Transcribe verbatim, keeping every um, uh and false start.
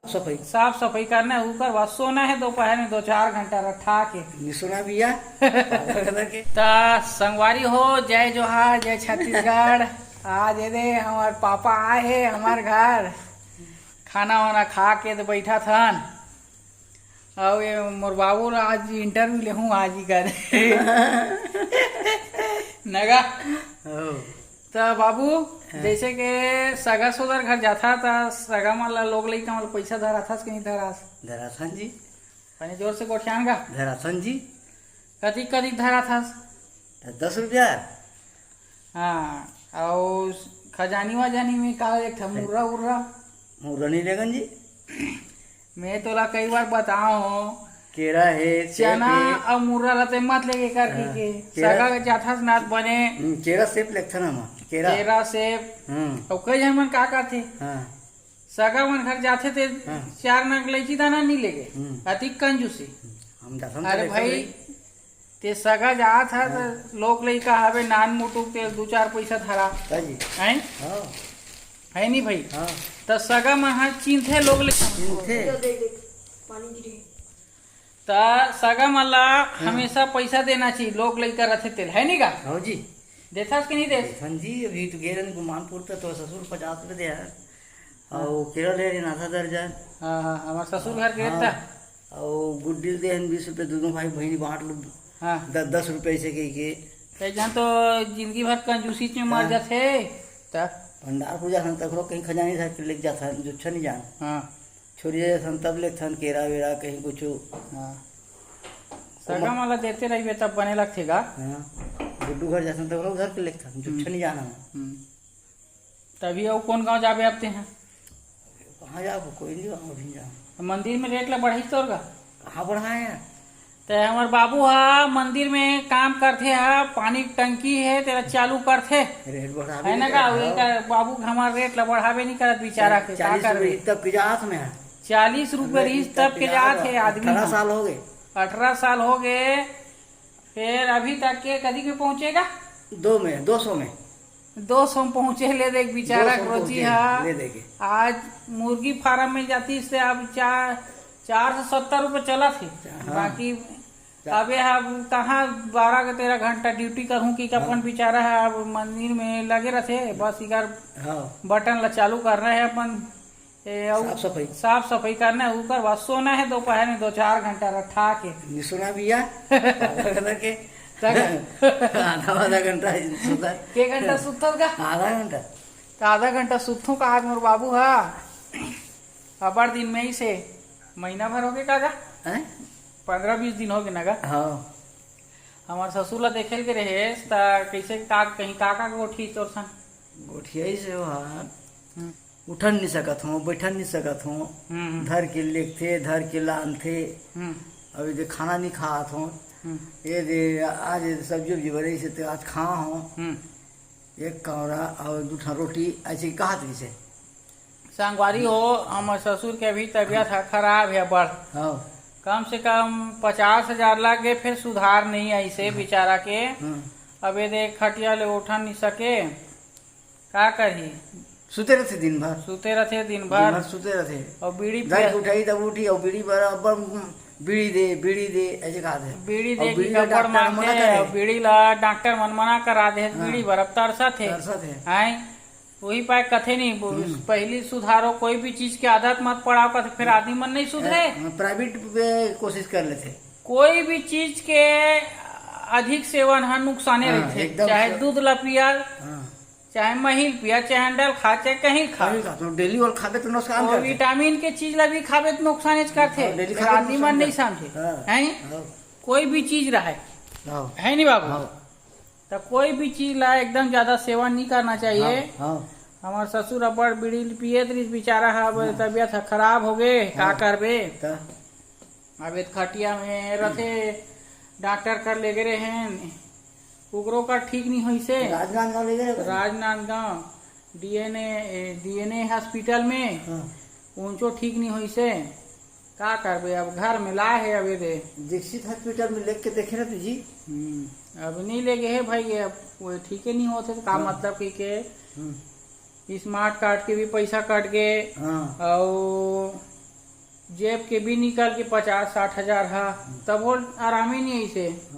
सफाई। साफ सफाई करना है, ओकर बाद सोना है दोपहर में दो चार घंटा रठा के। नहीं सोना भैया। पागल है के? त संगवारी हो, जय जोहार, जय छत्तीसगढ़। आज ये दे हमार पापा आए हे हमार घर, खाना वाना खा के तो बैठा थन। अउ ये मोर बाबू ला आज interview लेहूं आज ही कर। नगा। हो। त बाबू, हाँ। जैसे के सगा सोदर घर जाथा, त सगा मन ला लोग लइका मन ला पइसा धराथस कि नहीं धरास? धराथन जी। बने जोर से गोठियान गा। धराथन जी। कतिक कतिक धराथस? दस रुपया। हाँ, अउ खजानी वजानी में का एक ठा मुर्रा उर्रा? मुर्रा नहीं लेगन जी। मैं तोला कई बार बताओ, केरा हे, सेब चना हे। अउ मुर्रा ला ते मत लेके करके हाँ, के। केरा। सगा के जाथस नात बने। हम्म, केरा सेब लेथन हम, केरा। केरा सेब। हम्म। अउ कई झन मन का करथे? हाँ। सगा मन घर जाथे ते हाँ। चार नग लैची दाना नहीं लेके। हम्म। अति कंजूसी। हम जाथन अरे तो भाई, लेथन भाई। ते सगा जात हा त हाँ। लोग लइका हवे नान मुटुक ते दू चार पइसा धरा। का जी? हैं? हाँ। है नहीं भाई? हाँ। त सगा मन हा चिन्थे लोग लइका। चिन्थे। दे, दे, दे, पानी गिरे। त सगा मन ला हाँ। हमेशा पइसा देना चाहिए, लोग लइका रथे तेल, है नहीं का? हाँ जी। देथस कि नहीं देस? देथन जी, अभी तो गेरन गुमानपुर त तो ससुर पचास रुपये दे है। हाँ। अउ केरा ले रहे आधा दर्जन। हाँ, हाँ, हमार ससुर घर के हाँ। था। अउ गुड्डी ल दे हन बीस रुपये, दोनों भाई बहिनी बांट लो। हाँ। द-, दस रुपये से कह के। कई झन तो जिंदगी भर कंजूसी में मर हाँ। जाथे। त? भंडार पूजा हन तकरो कहीं खजानी धर के लेके जाथन, जुच्छा नहीं जान। हाँ। छोरी जाथन तब लेथन केरा वेरा कहीं कुछ। हाँ। सगा मन ला देते रहिबे तब बने लगथे गा। हाँ। गुड्डू घर जाथन तकरो धर के लेथन, जुच्छा हम्म। नहीं जान हम। हम्म। तभी अउ कौन गांव जाबे अब ते हैं? कहाँ जाबो? कोई नहीं, अभी जाओ। मंदिर में रेट ला बढ़ाई तोर का? कहाँ बढ़ाए हैं? ते हमर बाबू हा मंदिर में काम करथे हा, पानी के टंकी है, तेरा चालू करथे। रेट बढ़ावे है ना नहीं का? करत वही हव। का बाबू हमार रेट ला बढ़ावे नहीं करत बेचारा के, का चालीस रुपये करबे? तब के जात में है। चालीस रुपये रहीस तब के जात है आदमी अठारह हा। साल हो गए। अठारह साल हो गए, फिर अभी तक के कदी में पहुंचेगा? दो में, दो सौ में। दो सौ में पहुंचे ले देख, बेचारा दो सौ में रोजी पहुंचे, हा। ले देखे। आज मुर्गी फार्म में जाती से अब चार, चार सौ सत्तर रुपये चलत हे। हाँ। बाकी चार। अबे अब कहाँ बारह के तेरह घंटा ड्यूटी करहूँ कि हाँ। अपन बेचारा है अब मंदिर में लगे रहते, बस इधर हाँ। बटन ला चालू करना है अपन। ए, अउ साफ सफाई। साफ सफाई करना है, ओकर बाद सोना है दोपहर में दो चार घंटा रठा के। नहीं सोना भैया। पागल है के? तक? आधा, आधा घंटा सुता। के घंटा सुतल का? आधा घंटा। तो आधा घंटा सुतहूँ का आज मोर बाबू हा? अबर दिन में ही से महीना भर हो गए का गा? हैं? पन्द्रह बीस दिन हो गए ना गा? हाँ। हमार ससुर ला देखे के रहे, त कैसे का, कहीं का, का गोठी तोर सन? गोठियाई से हो हाँ। हम्म। उठन नहीं सकत हों, बैठन नहीं सकत हों, हम्म, हम्म। धर के लेगथे, धर के लानथे। हम्म। अभी देख खाना नहीं खात हों। हम्म। ये दे, आज सब्जी उब्जी बने से तो आज खा हों। हम्म। एक कौरा और दू ठन रोटी ऐसे कहत रहिसे। संगवारी हो, हमर ससुर के अभी तबीयत ह खराब हे बड़। हाँ। कम से कम पचास हजार लग गए, फिर सुधार नहीं आइसे हाँ। बेचारा के। हाँ। अब ये देख खटिया ले उठन नहीं सके। का करही? सुते रहते दिन भर। सुते रहते दिन दिन भर। भर सुते रहते। और बीड़ी जाए पिया- के उठाई तब उठी और बीड़ी बराबर बीड़ी दे, बीड़ी दे, ऐसे कहा थे। बीड़ी और दे के बीड़ी ला कपड़ डॉक्टर मांगते मना करे। और बीड़ी ला डॉक्टर मन मना करा दे, हाँ। बीड़ी बराबर तरसत हे। तरसत हे। आय, वही पाए कथे नहीं, वो हम्म। पहली सुधारो, कोई भी चीज के आदत मत पड़ाओ कथे, फिर हाँ। आदमी मन नहीं सुधरे। हाँ, प्राइवेट पे कोशिश कर लेते। कोई भी चीज के अधिक सेवन ह नुकसाने हाँ, रहथे, एकदम चाहे से- दूध ला पिया, हाँ। चाहे मही ल पिया, चाहे अंडा ल खा, चाहे कहीं ल खा। कहीं खा, तो डेली और खाबे तो नुकसान वो करथे। विटामिन के चीज ला भी खाबे तो नुकसाने च करथे, हाँ, डेली फिर खाबे आदमी नुकसान मन नहीं करथे। समझे, हाँ, हैं? हाँ। कोई भी चीज रहे, हाँ। है नहीं बाबू? हाँ। त कोई भी चीज ला एकदम ज्यादा सेवन नहीं करना चाहिए। हाँ, हाँ। हमार ससुर अब्बड़ बीड़ी पियत रहिस, बेचारा ह, अब हाँ। तबीयत ह खराब हो गए, का हाँ। करबे? त? अब एक खटिया में रथे, डॉक्टर कर ले गए रहेन, ओकरो कर ठीक नहीं होइसे। राजनांदगांव ले गए रहे? राजनांदगांव डीएनए, डीएनए हॉस्पिटल में, हाँ। उनचो ठीक नहीं होइसे। का करबे, अब घर में ला है, अब ये दे। दीक्षित हॉस्पिटल में लेके देखे रहते जी। हम्म, अब नहीं ले गए है भाई, ये अब वो ठीक ही नहीं होते तो का हाँ। मतलब कि के हम्म। स्मार्ट कार्ड के भी पैसा कट गए हाँ। और जेब के भी निकल के पचास साठ हजार हा, तब वो आराम ही नहीं ऐसे।